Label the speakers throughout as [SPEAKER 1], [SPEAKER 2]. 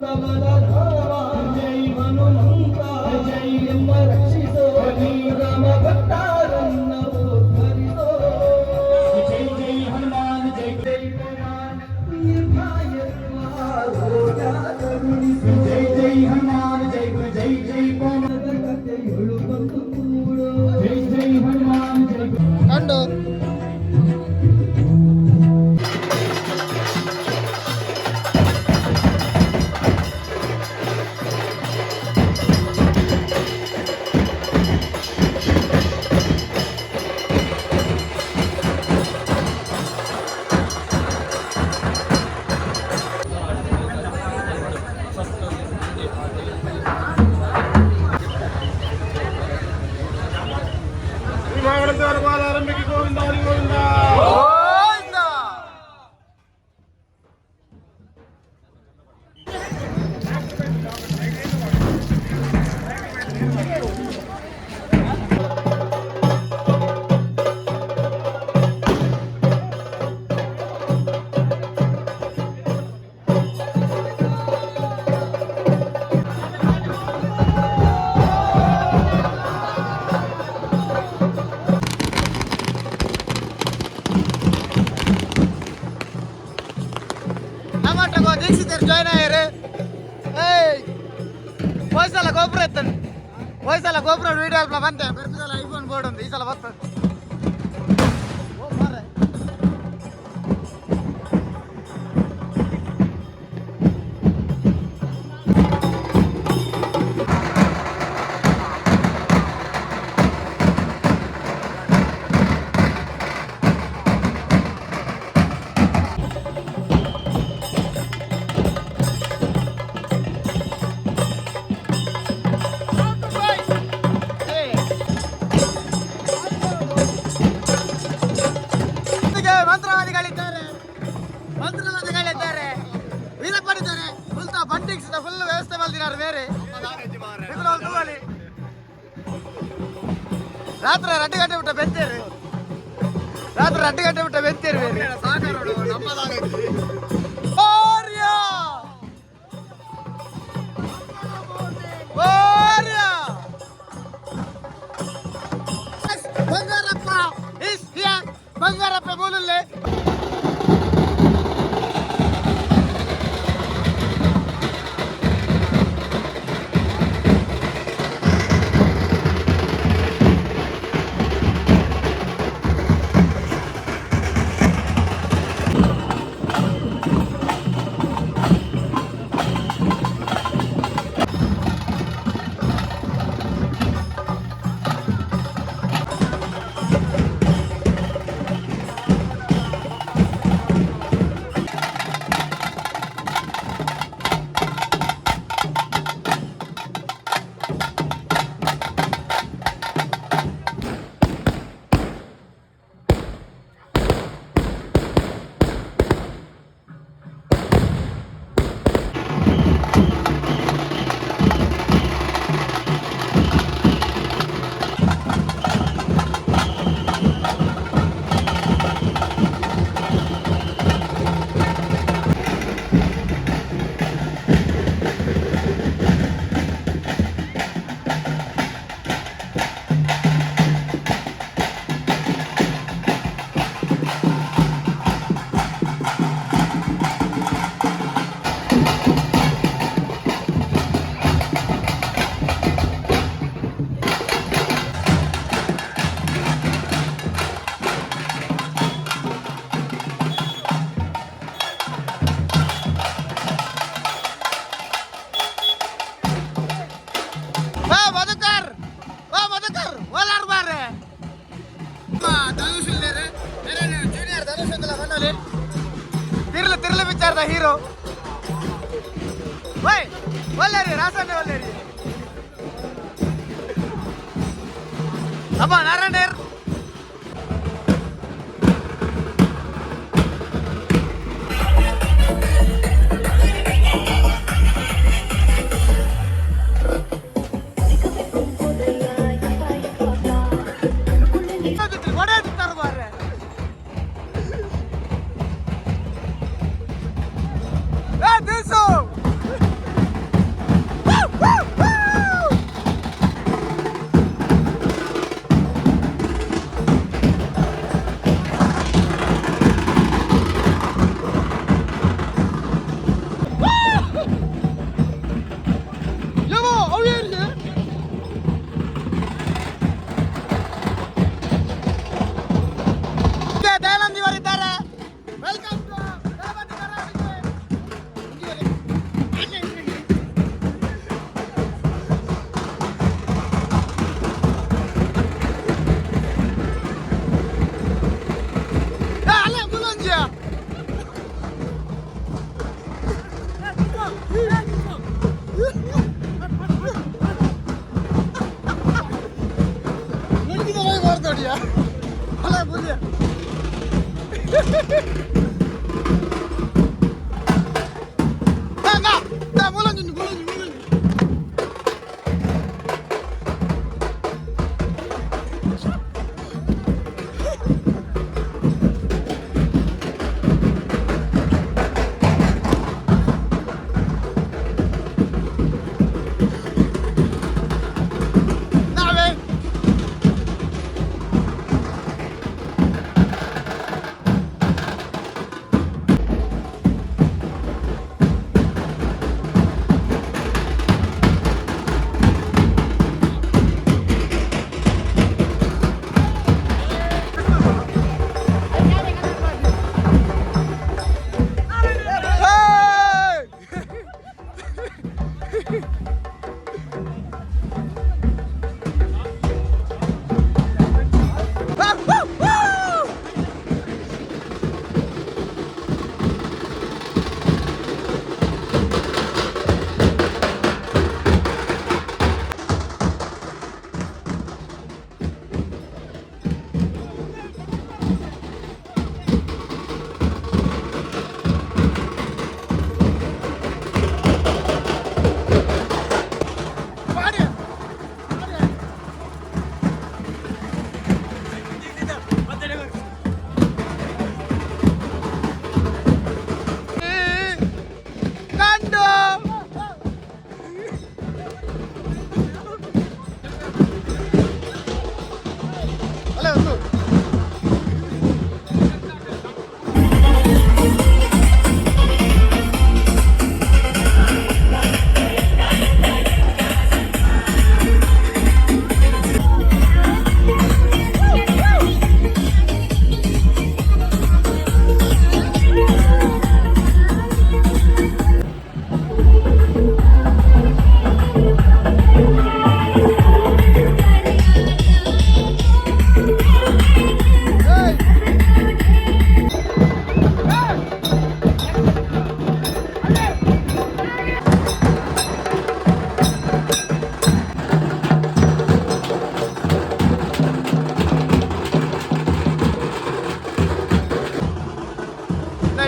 [SPEAKER 1] ಜೈ ಹನುಮಂತ ಜೈ ಎಂಬ ರಕ್ಷಿಸೋ ರಾಮ ಭಕ್ತಾರನ್ನ ಉದ್ಧರಿಸೋ. ಜೈ ಜೈ ಹನುಮಾನ್ ಜೈ ಜೈ ಕರುಣಿಸು. ಜೈ ಜೈ ಹನುಮಾನ್ ಜೈ ಗುರು ಜೈ ಜೈ ಕಥೆಯೊಳು ಬಂದು ಕೂಡೋ. ಜೈ ಜೈ ಹನುಮಾನ್ ಜೈ
[SPEAKER 2] ಕಂಡು.
[SPEAKER 3] ಆರಂಭಿಕ ಗೋವಿಂದ ಹರಿ ಗೋವಿಂದ.
[SPEAKER 2] ಗೋವಿಂದ. ಟಮಾಟಗೋ ದೀಕ್ಷಿತರು ಜಾಯ್ನ್ ಆಯ್ಯಾರು. ಏಯ್, ಹೋಯ್ಸಲ ಗೋಪುರ ಎತ್ತಂಡು. ಹೋಯ್ಸಲ ಗೋಪುರ ವೀಡಿಯೋ ಅಲ್ಪ ಬಂತೆ. ಬರ್ತಿದಲ್ಲ ಐಫೋನ್ ಬೋರ್ಡ್ ಒಂದು ಈ ಸಲ ಬರ್ತದೆ. ಓ ಮಾರ್ರೆ. ಜೊತೆಗೆ ಮಂತ್ರವಾದಿಗಳಿದ್ದಾರೆ, ಮಂತ್ರವಾದಿಗಳಿದ್ದಾರೆ, ವೀರಪ್ಪನಿದ್ದಾರೆ. ಫುಲ್ ಬಂಟಿಂಗ್ಸ್ ಫುಲ್ ವ್ಯವಸ್ಥೆ ಮಾಡ್ತಿದ್ದಾರೆ ಬೇರೆ. ಇಬ್ರು ಅಲ್ಲಿ ತಗೊಳ್ಳಿ. ರಾತ್ರಿ 2 ಗಂಟೆ ಬಿಟ್ಟ ಬೆಂತೇರು, ರಾತ್ರಿ 2 ಗಂಟೆ ಬಿಟ್ಟ ಬೆಂತೇರು ಬೇರೆ. ಆರ್ಯ ಆರ್ಯ ಬಂಗಾರಪ್ಪ is here. Bangarappa ಮೂಲಲ್ಲೇ. ವಾ ಮಧುಕರ್, ವಾ ಮಧುಕರ್, ಓಲಾರ್ ಬಾರೆ. ಧನುಷ್ ಇಲ್ಲೇರೆ ಜೂನಿಯರ್ ಧನುಷ್ ಅಂತಲ್ಲ ಮಣ್ಣಲ್ಲಿ ತಿರ್ಲು ತಿರ್ಲು ಪಿಕ್ಚರ್ದ ಹೀರೋ. ಓಯ್, ಒಲ್ಲೇರಿ ರಾಸಣ್ಣ, ಒಲ್ಲೇರಿ ಅಪ್ಪ ನಾರಾಯಣರ್. ಮಾರ್ರೆ. ಏ ದಿಸು.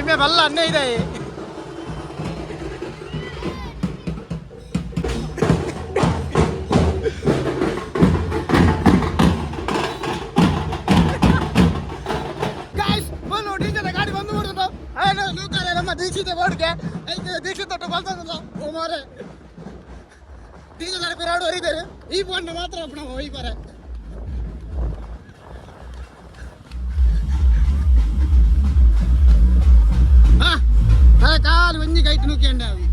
[SPEAKER 2] ಇಮ್ಮೆ ಬಲ್ಲ ಅನ್ನೇ ಇದೆ. ಗಾಯ್ಸ್, ಬಂದು ಡೀಸೆಲ್ ಗಾಡಿ ಬಂದು ಬಿಡ್ತು. ನೂಕಾರೆ ನಮ್ಮ ದೀಕ್ಷಿತ ಬೋರ್ಡ್ಗೆ ದೀಕ್ಷಿತ ತೊಟ್ಟು ಬಲ್ತದಲ್ಲ. ಓ ಮಾರೆ, ಡೀಸೆಲ್ ಪಿರಾಡು ಹೊರಿದ್ದಾರೆ. ಈ ಫೋನ್ ಮಾತ್ರ ನಮ್ಮ ಈ ಬಾರೆ. ಹಾ ಕಾಲು ಒಂಜಿ ಕೈಟ್ ನೂಕಿ ಅವಿ.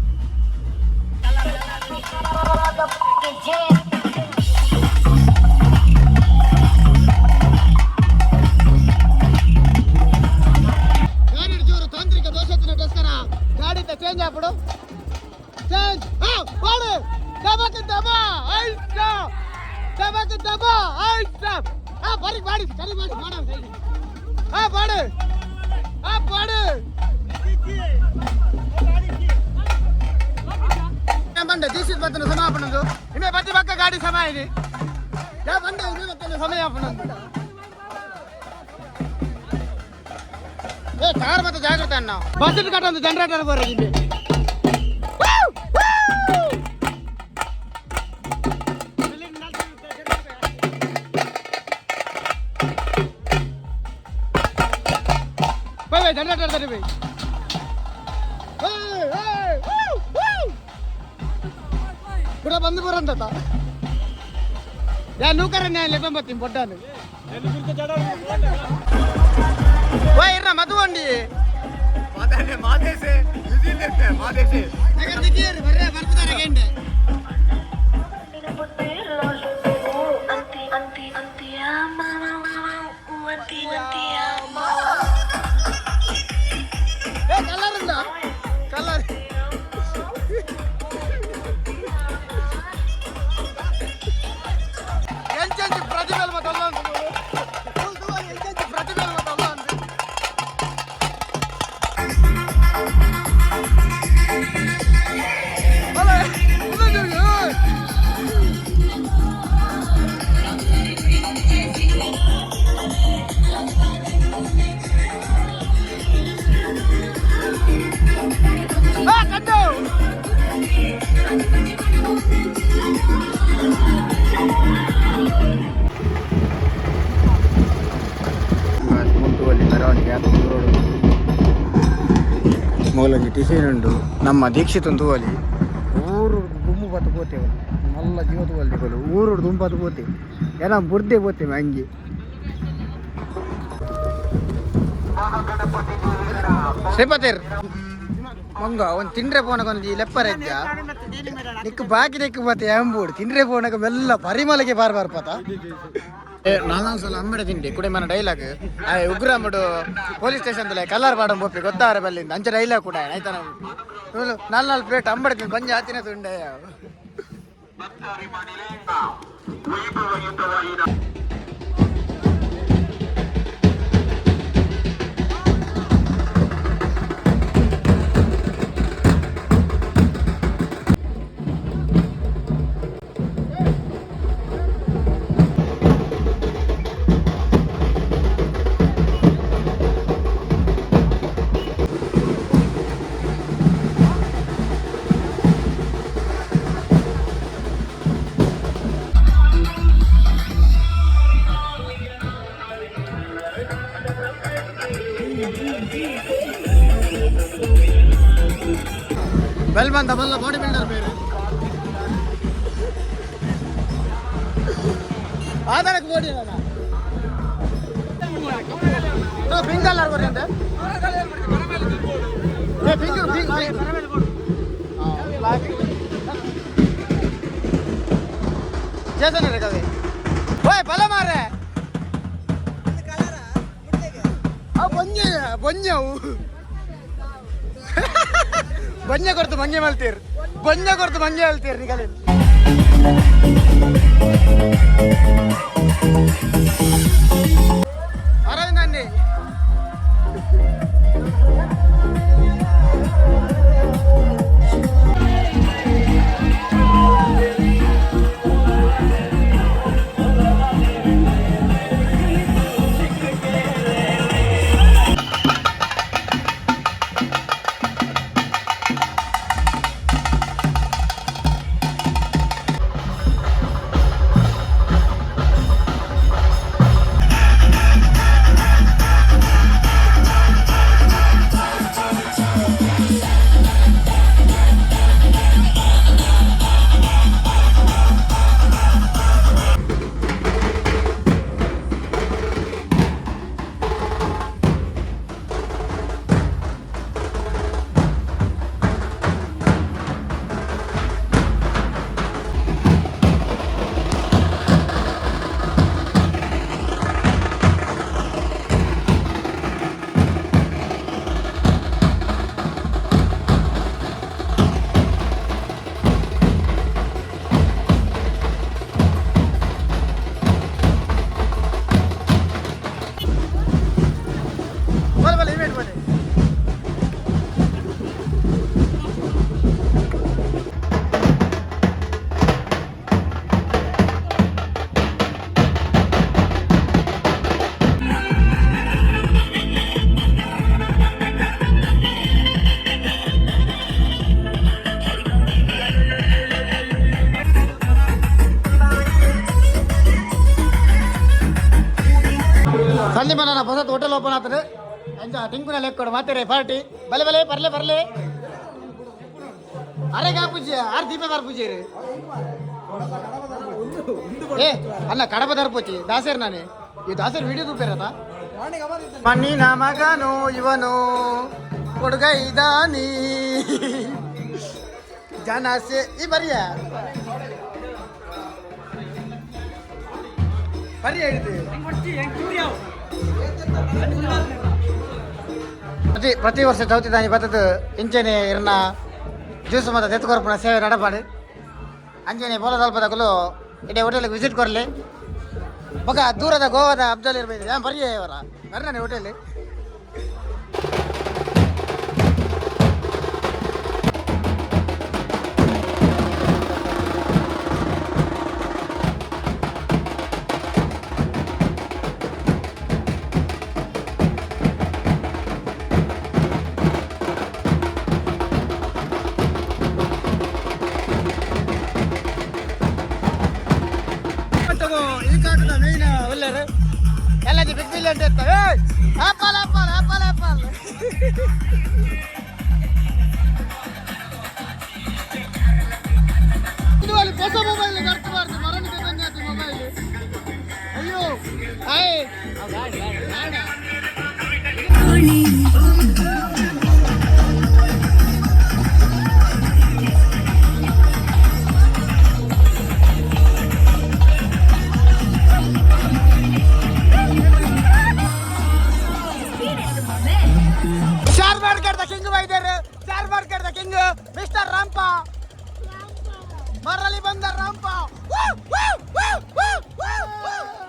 [SPEAKER 2] ಗಾಡಿ ಚೂರು ತಾಂತ್ರಿಕ ದೋಷಕ್ಕೋಸ್ಕರ ಗಾಡಿ ಚೇಂಜ್ ಆಗ್ಬಿಡು. ಚೇಂಜ್ ಪಾಡು. ದಬಕ್ ದಬ ಐಸ, ದಬಕ್ ದಬ ಐಸ. ಹಾ, ಬರಿ ಬಾಡಿ ಸರಿ ಮಾಡಿ ಮಾಡ. ಹಾ ಪಾಡು, ಹಾ ಪಾಡು. ಬಂಡೆ ದೀಕ್ಷಿತ್ ಬತ್ತನ ಸಮಾಪಣದು. ಇಮೆ ಬತ್ತಿ ಪಕ್ಕ ಗಾಡಿ ಸಮ ಇದೆ. ಯಾ ಬಂಡೆ ಇಮೆ ಬತ್ತನ ಸಮಯ ಆಪಣದು. ಏ ಕಾರ್ ಮತ್ತೆ ಜಾಗ್ರತೆ ಅಣ್ಣ. ಬಸ್ ಕಟ್ಟೊಂದು ಜನರೇಟರ್ ಬೋರ ಇಲ್ಲಿ. ಬೈ ಬೈ, ಜನರೇಟರ್ ತರಿ ಬೈ. ಕೂಡ ಬಂದು ಬರಂತ ಯಾ ನೂಕರ ಲೆಕ್ಕಂಬತ್ತೀನಿ ಪೊಟ್ಟಾನು. ಓಯ್ ಇರ್ನ ಮದುವಂಡಿ. ಬರ್ರೆ ಬರ್ತಾರೆ Gende.
[SPEAKER 3] Anti, anti, anti, ama, anti, anti, ama.
[SPEAKER 2] ಏ ಕಲರ್ ಉಂದ ಕಲರ್. ಎಂಚೆಂಚಿ ಪ್ರತಿಭೆ ಮತ್ತಲ್ಲ ಅಂತ ಎಂಚೆಂಚಿ ಪ್ರತಿಭೆ ಮತ್ತಲ್ಲ ಅಂತ. ಅಲ್ಲ, ಉಂದು ಓಯ್. ಆ, ಕಟ್ಟು. ಮೆರವಣಿಗೆ ಮೂಲಂಜಿ ಟಿಫಿನ್ ಉಂಡು. ನಮ್ಮ ದೀಕ್ಷಿತ್ ತೂವಲಿ ಊರು ಗುಂಪು ಬತ್ತು ಪೋತೇವೆ. ಮಲ್ಲ ಜೀವ ತೂವಲ್ಲಿ ಊರು ದುಂಬತ್ತು ಪೋತೆ. ಏನ ಬುರ್ದೆ ಪೋತೇವೆ ಹಂಗೆ. ಶ್ರೀಪತಿರ್ ಮಂಗ ಒಂದು ತಿಂಡ್ರೆ ಪೋನಕ ಒಂದು ಲೆಪ್ಪರೆಜ್ಜ ನಿಕ್ಕು ಬಾಕಿ ನೆಕ್ಕು ಬತ್ತೆ ಎಂಬೂಡು ತಿಂಡ್ರೆ ಪೋನಕ ಮೆಲ್ಲ ಪರಿಮಳಗೆ ಬಾರ್ ಬಾರ್ ಪತ. ನಾಲ್ಕು ಸಲ ಅಂಬಡೆ ತಿಂಡಿ ಕುಡಿ ಮನ ಡೈಲಾಗ್. ಉಗ್ರ ಅಂಬಡು ಪೊಲೀಸ್ ಸ್ಟೇಷನ್ ಕಲರ್ ಬಾಡಂ ಬೋಪಿ ಗೊತ್ತಾರ ಬಲ್ಲಿಂದ ಅಂಚೆ ಡೈಲಾಗ್ ಕೂಡ ಆಯ್ತಾ. ನಾವು ನಾಲ್ ನಾಲ್ ಪ್ಲೇಟ್ ಅಂಬಡೆ ತಿಂದು ಪಂಜ ಆತಿನ ತುಂಡೆ. ಬೆಲ್ ಬಂದ ಬಲ್ಲ ಬಾಡಿ ಬಿಲ್ಡರ್ ಬೇರೆ ಆಧಾರಕ್ಕೆ ಬೋಡಿ ಪಿಂಗಲ್ ಅಂತ. ಏ ಪಿಂಗ್ ಪಿಂಗ್ ಜೇಸನ್ ಕವಿ. ಓಯ್ ಬಲ ಮಾರ್ರೆ. ಆ ಬೊಂಜೆ ಬೊಂಜವು ಬೊಂಜೆ ಕೊಡ್ತು ಮಂಗೆ ಮಲ್ತೀರ್. ಬೊಂಜೆ ಕೊಡ್ತು ಮಂಗೆ ಹೇಳ್ತೀರಿ ನಿಗಲಿ. ಅರವಿಂದ ಅಂಡಿ. ಹೋಟೆಲ್ ಓಪನ್ ಆಗ್ತದೆ. ಅಂಚ ಟಿಂಕುನ ಲೆಕ್ಕೊಡು ಮಾತೇರೆ ಪಾರ್ಟಿ ಬಲೆ ಬಲೆ ಬರ್ಲೆ ಬರ್ಲೆ. ಅರೆ ಪೂಜೆ ಆರ್ ದೀಪ ಬಾರ್ ಪೂಜೆ. ಏ ಅಲ್ಲ ಕಡಪ ತರ್ಪೋಚಿ ದಾಸರ್ ನಾನೇ ಈ ದಾಸರ್ ವಿಡಿಯೋ ತೂಪೇರತ. ಮಣ್ಣಿನ ಮಗನು ಇವನು ಕೊಡುಗ ಇದಾನಿ ಜನಸೆ ಈ ಬರಿಯ ಬರಿ ಹೇಳಿದೆ. ಪ್ರತಿ ಪ್ರತಿ ವರ್ಷ ಚೌತಿ ದಾನಿ ಬತ್ತದ ಇಂಚೆನೆ ಇರ್ನ ಜ್ಯೂಸ್ ಮತ್ತು ದೆತ್ತುಕೊರ್ಪುನ ಸೇವೆ ನಡಪಾಡು. ಅಂಚೆನೆ ಬೋಲದಲ್ಪದಕುಲು ಇಡೀ ಹೋಟೆಲ್ಗೆ ವಿಸಿಟ್ ಕೊರಲಿ. ಬೊಕ ದೂರದ ಗೋವಾದ ಅಬ್ಜಲ್ ಇರ್ಬೇಕು ಏನ್ ಬರೀ ಅವರ ಬರ್ರಿ ಹೋಟೆಲ್. ಈ ಕಾಟದ ಮೇಯ್ನ್ ಒಳ್ಳೆರು ಎಲ್ಲ ಬಿಗ್ ಬಿಲ್ ಅಂತ ಇರ್ತವೆ. Apple apple apple apple. ಇದು ಅಲ್ಲಿ ಹೊಸ ಮೊಬೈಲ್ ಬರ್ತಬಾರ್ದು ಮರಣಿಗೆ ತಂದೆ ಮೊಬೈಲ್. ಅಯ್ಯೋ ಆಯ್. Share market the king ಬೈದೇರು, share market the king mister Rampa ಮರಳಿ ಬಂದ ರಾಂಪ.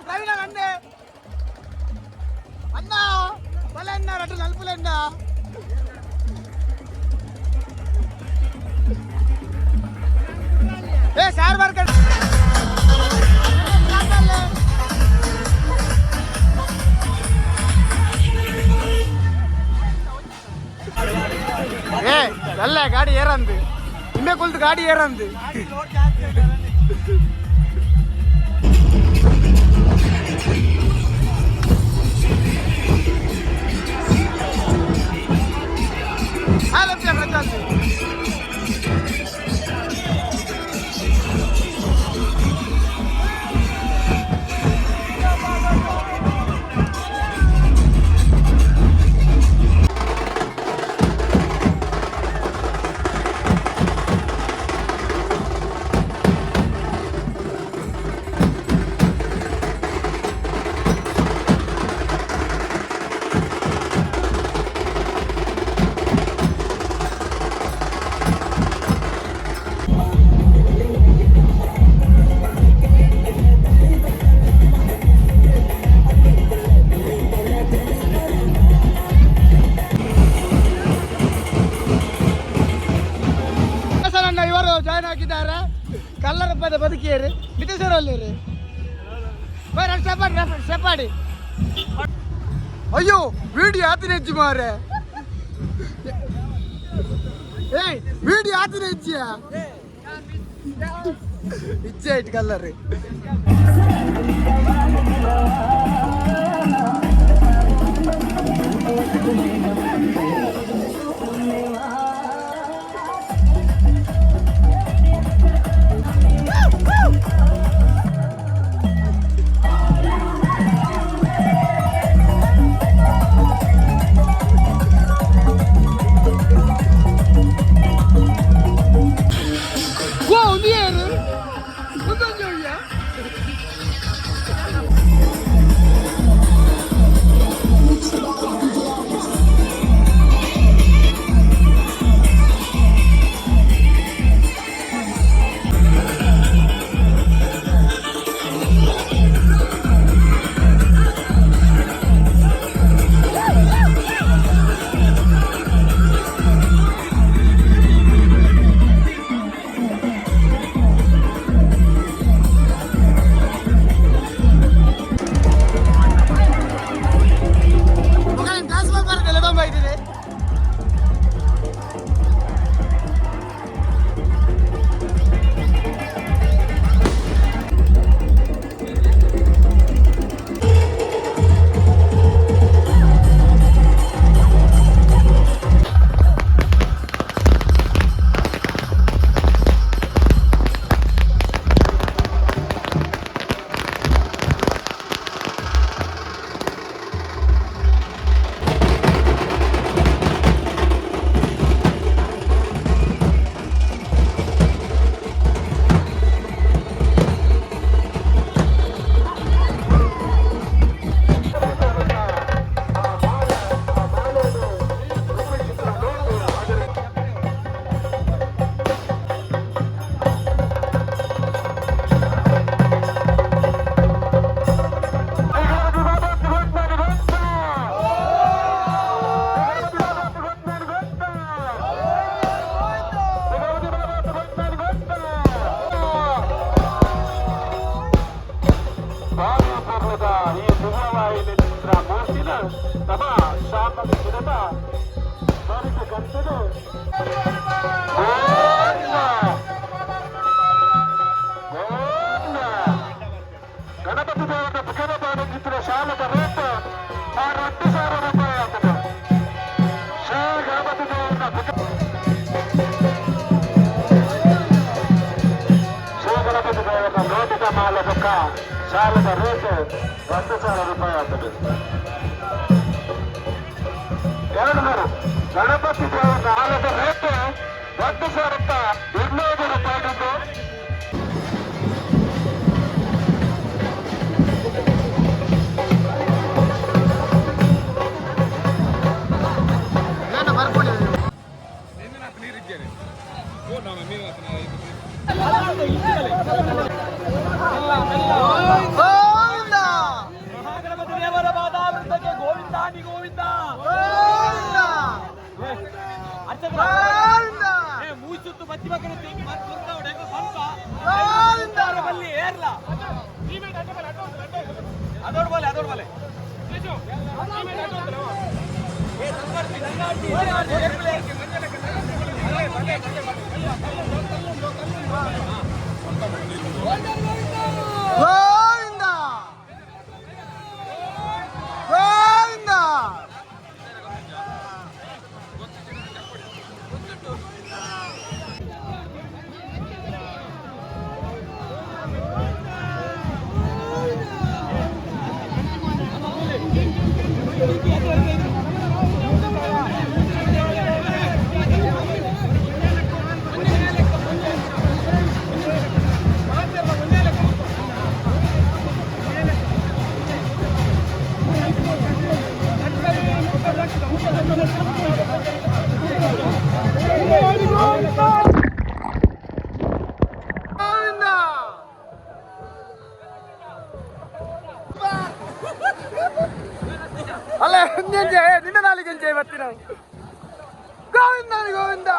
[SPEAKER 2] ಪ್ರವೀಣ ಅಣ್ಣೆ ಅಣ್ಣ ಬಲಣ್ಣ ರಟ್ಟು ನಲ್ಪುಲಣ್ಣ. ಏ ಶೇರ್ ಮಾರ್ಕೆಟ್. ಏ ಅಲ್ಲ ಗಾಡಿ ಏರಂದು ಇನ್ನೇ ಕುಲ್ತು ಗಾಡಿ ಏರಂದು. ಹಲೋ ಪ್ರಶಾಂತ್. ಅಣ್ಣ ಇವರು ಜಾಯ್ನ್ ಆಗಿದ್ದಾರೆ. ಕಲ್ಲರಪ್ಪದ ಬದುಕಿಯರು ನಿತೇಶ್ವರಲ್ಲಿ ಶೆಪಾಡಿ. ಅಯ್ಯೋ ವಿಡಿಯೋ ಆತಿನ ಹೆಜ್ಜಿ ಮಾರೆ. ಏಯ್ ವಿಡಿಯೋ ಆತಿನ ಹೆಜ್ಜಿಯ ಇಜ್ಜೆ it colour. ವಾ ಒಂದು ಏನು ಒಂದೊಂದು.
[SPEAKER 4] ಬೊಕ್ಕ ಶಾಲೆದ ರೇಟ್ 1000 ರೂಪಾಯಿ ಆಗ್ತದೆ. 200 ಗಣಪತಿ ದೇವರ ಆಲದ ರೇಟ್ 1200 ರೂಪಾಯಿ.
[SPEAKER 2] ಏನು ಬರ್ಕೊಡಿ. ಗೋವಿಂದ
[SPEAKER 5] ದೇವರ ಪಾದಾವೃತಕ್ಕೆ ಗೋವಿಂದಾನಿ ಗೋವಿಂದ.
[SPEAKER 2] ಗೋವಿಂದ ಗೋವಿಂದ.
[SPEAKER 5] ಮೂಸುತ್ತು ಬತ್ತಿ ಮಕ್ಕಳು
[SPEAKER 2] ಗೋವಿಂದ.
[SPEAKER 5] ಬಲ್ಲಿ ಏರ್ಲ ಅದೋಡ್ ಬಲೆ ಅದೋಡ್ ಬಲೆ.
[SPEAKER 2] ಗೋವಿಂದ ಗೋವಿಂದ. ಗೋವಿಂದ. ಅಲ್ಲ, ಹಿಂದೆ ನಿನ್ನ ನಾಲಿಗೆ ಎಂಜಾಯ್ ಬರ್ತೀರ. ಗೋವಿಂದ ಗೋವಿಂದ.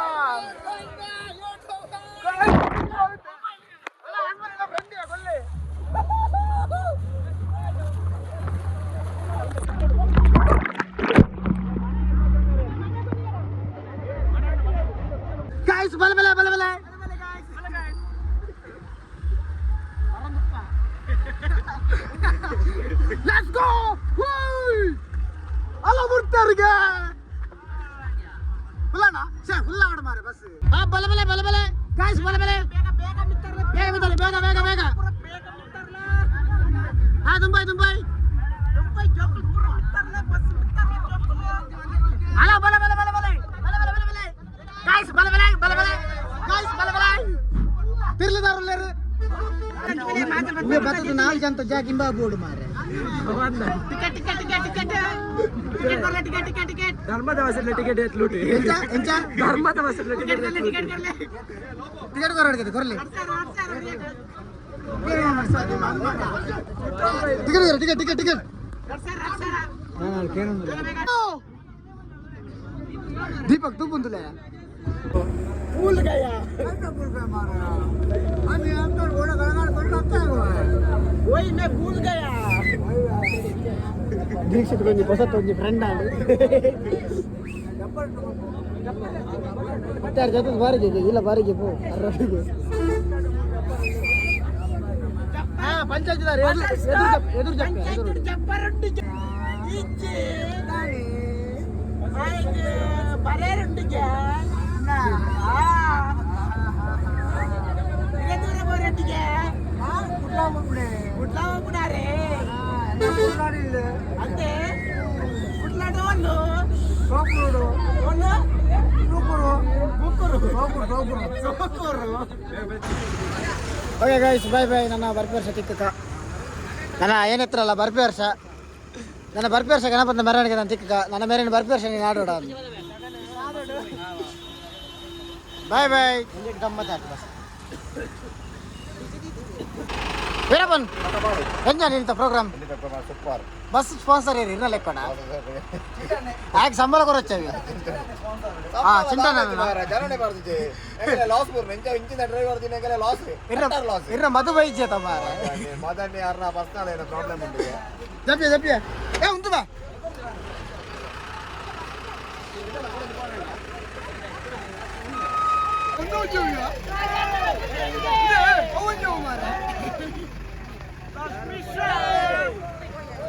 [SPEAKER 2] ಗಾಯ್ಸ್, ಬಲ ಬಲ ಬಲ ಬಲ. Let's go! ಅಲ್ಲ ಬಿಡ್ತಾರಿಗೆ ಹುಲ್ಲಣ್ಣ ಸೇ ಹುಲ್ಲ ಆಡ ಮಾರೆ ಬಸ್. ಹಾ, ಬಲ ಬಲ ಬಲ ಬಲ ಗಾಯ್ಸ್, ಬಲ ಬಲ, ಬೇಗ ಬಿತ್ತಲೆ, ಬೇಗ ಬೇಗ ಬೇಗ. ಹಾ, ದುಂಬಾಯ್ ದುಂಬಾಯ್. ಅಲ್ಲ, ಬಲ ಬಲ ಬಲ ಬಲ ಬಲ ಬಲ ಬಲ ಬಲ ಗಾಯ್ಸ್, ಬಲ ಬಲ ಬಲ ಬಲ ಗಾಯ್ಸ್, ಬಲ ಬಲ. ತಿರ್ಲದಾರುಲ್ಲೇರು ಬತ್ತದ ನಾಲ್ಕು ಜನ ಜಾಕಿಂಬ ಬೋರ್ಡ್ ಮಾರೆ.
[SPEAKER 5] ಧರ್ಮದ ವಸತಿ ಟಿಕೆಟ್ ಎತ್ಲೂಟಿ.
[SPEAKER 2] ಎಂಚ ಎಂಚ?
[SPEAKER 5] ಧರ್ಮದ ವಸತಿ ಟಿಕೆಟ್.
[SPEAKER 2] ಟಿಕೆಟ್ ಕೊರಡಿಗೆ ಕೊರಲಿ, ticket ticket ticket ticket. Deepak ತೂ ಬಂದುಲೆ. भूल गया, वही मैं भूल गया. ದೀಕ್ಷಿತ್ ಒಂಜಿ ಹೊಸತ್ ಒಂಜಿ ಫ್ರೆಂಡ್ ಆಂಡ್ ಮತ್ತೆ ಜೊತೆ ಬಾರಿಗೆ ಇಲ್ಲ, ಬಾರಿಗೆ ಪೋ. ಪಂಚಾಯತ್ ಎದುರು ಎದುರು. Okay guys, bye bye. ನನ್ನ ಬರ್ಪಿ ವರ್ಷ ತಿಕ್ಕಕ ನನ್ನ ಏನೆತ್ರಲ್ಲ ಬರ್ಪಿ ವರ್ಷ, ನನ್ನ ಬರ್ಪಿ ವರ್ಷ ಗಣಪತಿ ಮೆರವಣಿಗೆ ನಾನು ತಿಕ್ಕಕ ನನ್ನ ಮೇರಿನ ಬರ್ಪಿ ವರ್ಷ ನೀನು ಆಡೋಡ. Boy boy. ಗಮ್ಮತ್ ಆಯ್ತು ಬಸ್. ವೀರಪ್ಪನ್, ಎಂಜ ನಿಂತ ಪ್ರೋಗ್ರಾಮ್?
[SPEAKER 4] ಸೂಪರ್.
[SPEAKER 2] ಬಸ್ ಸ್ಪಾನ್ಸರ್ ಏರಿ ಇನ್ನ ಲೆಕ್ಕಣ ಯಾಕೆ ಸಂಬಳ ಕೊರಚ್ಚವಿ? ಹಾ, ಚಿಂತನೆ.
[SPEAKER 4] ಜನನೆ ಬರ್ತಿದ್ದೆ ಲಾಸ್ ಬರ್ ಎಂಚ ಇಂಚಿನ ಡ್ರೈವರ್ ದಿನ ಲಾಸ್.
[SPEAKER 2] ಇರ್ನ ಇರ್ನ ಮಧು ಬೈಜೆ ತಮ್ಮ.
[SPEAKER 4] ಮದನ್ನಿ ಯಾರನ್ನ ಪರ್ಸನಲ್ ಏನೋ ಪ್ರಾಬ್ಲಮ್ ಉಂಟು.
[SPEAKER 2] ಜಪ್ಪಿಯ ಜಪ್ಪಿಯ. ಏ ಉಂಟು ಬಾ.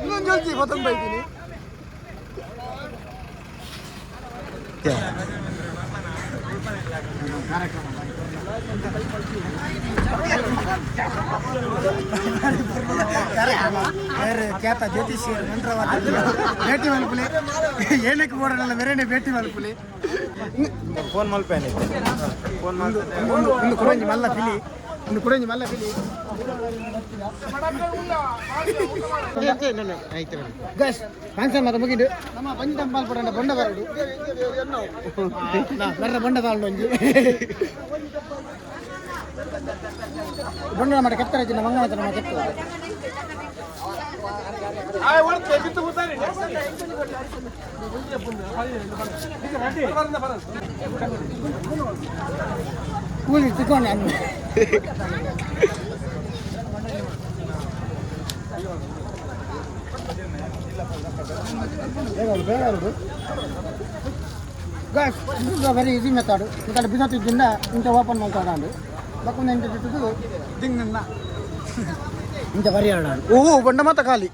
[SPEAKER 2] ಇನ್ನೊಂದು ಜಲ್ದಿ ಪತಂಗ್ ಬೈತೀನಿ. ಕಾರ್ಯಕ್ರಮ. ಕಾರ್ಯಕ್ರಮ ಬೇರೆ ಖ್ಯಾತ ಜ್ಯೋತಿಷಿಯರು ಮಂತ್ರವಾದ ಭೇಟಿ ಮಲ್ಪುಲಿ. ಏನಕ್ಕೆ ಬೋಡಲ್ಲ, ಬೇರೆನೆ ಭೇಟಿ ಮಲ್ಪುಲಿ.
[SPEAKER 4] Phone ಮಲ್ಪೇನೆ, phone.
[SPEAKER 2] ಒಂದು ಒಂದು ಕುರಂಜಿ ಮಲ್ಲ ಪಿಲಿ, ಒಂದು ಕುರಂಜಿ ಮಲ್ಲ ಪಿಲಿ. ಗಸ್ ಫಂಕ್ಷನ್ ಮಾತ್ರ ಮುಗಿದು ನಮ್ಮ ಪಂಚ ತಂಪಾಲ್ ಪಡ ಬೊಂಡ ಬರಡು ಬರ್ರ. ಬೊಂಡ ತಾಳ್ಡು ಒಂಜಿ ಬೊಂಡ ನಮ್ಮ ಕೆತ್ತರ ಚಿನ್ನ ಮಂಗನ ನಮ್ಮ ಕೆತ್ತು. ಕೂಲಿ ತಿಕ್ಕೊಂಡು ನಾನು. ಬೇಗ ಬೇಗ. Guys, this is a very easy method. ఇక్కడ ಬಿಸತ್ತಿದ್ದಿಂದ ಇಂಚ ಓಪನ್ ಮಾಡ್ತಾಡಂಡು ಬಕ್ಕೊಂದು ಇಂಚ ಇಟ್ಟಿದ್ದು ದಿಂಗ್ ನಿನ್ನ ಇಂಚ ಬರಿ. ಓ, ಬೊಂಡ ಮಾತ ಖಾಲಿ.